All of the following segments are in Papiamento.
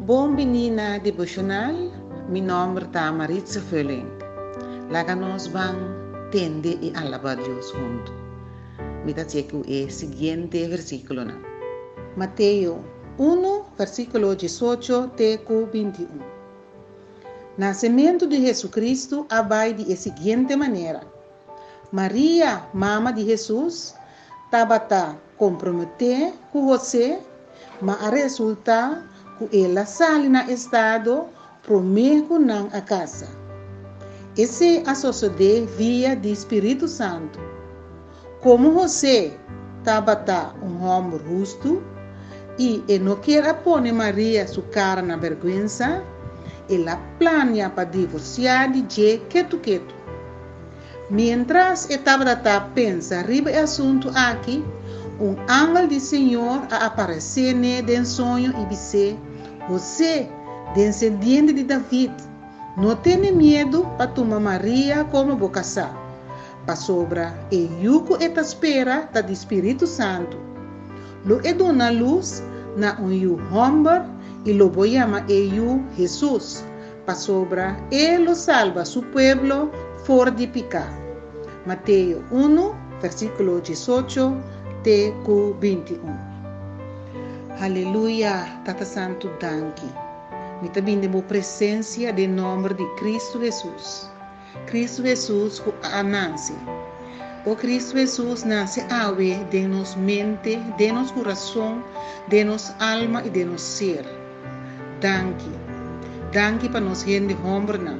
Bon bini na Devocional, mi nomber ta Maritza Vulling. Laga nos ban tende y alaba Dios hunto. Mi ta check e siguiente versiculonan. Mateo 1, versiculo 18 te cu 21. Nasementu di Hesukristu a bai di e siguiente manera, Maria, mama di Hesus, tabata komprometé ku Hosé, ma a resultá ku el a sali na estado promé ku nan a kasa. Esei a sosodé via di spiritu santu. Komo Hosé tabata un hòmber hustu i e no kier a pone Maria su kara na bèrgwensa, el a plania pa divorsiá di dje ketu ketu. Miéntras e tabata ta pensa riba e asuntu aki, un angel di Señor a aparesé n'e den soño i bis'é, Hosé, desendiente di David, no tene miedu pa tuma Maria komo bo kasá, pasobra e yu ku e ta spera ta di spiritu santu. Lo e duna lus na un yu hòmber i lo bo yama e yu Hesus, pasobra e lo salba su pueblo for di piká. Mateo unu, versíkulo 18 te ku 21. Haleluya, Tata Santu, danki. Mi ta bin den bo presensia den nòmber di Kristu Hesus. Kristu Hesus ku a nase. O Kristu Hesus, nase awe den nos mente, den nos kurason, den nos alma i den nos ser. Danki. Danki pa nos hende hòmbernan.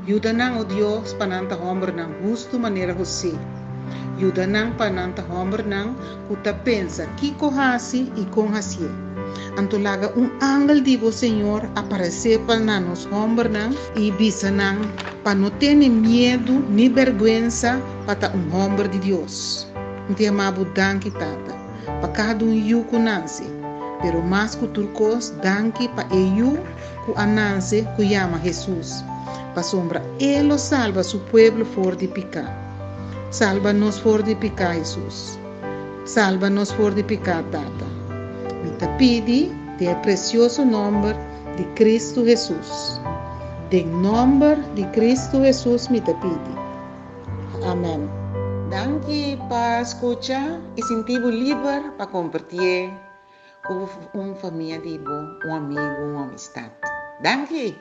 Yuda nan, o Dios, pa nan ta hòmbernan hustu manera Hosé. Yuda nan pa nan ta hòmbernan ku ta pensa kiko hasi i kon hasié. Anto laga un angel di bo, Señor, aparesé pa na nos hòmbernan i bisa nan pa no tene miedu ni bèrgwensa pa ta un hòmber di Dios. Mi ta yama bo danki, Tata, pa kada un yu ku nanse, pero mas ku tur kos, danki pa e yu ku a nanse ku yama Hesus, pasobra e lo salba su pueblo for di piká. Salba nos for di piká, Hesus. Salba nos for di piká, Tata. Mi ta pidi den e presioso nòmber di Kristu Hesus. Den nòmber di Kristu Hesus mi ta pidi. Amèn. Danki pa skucha i sinti bo liber pa kompartié ku un famia di bo, un amigu, un amistat. Danki!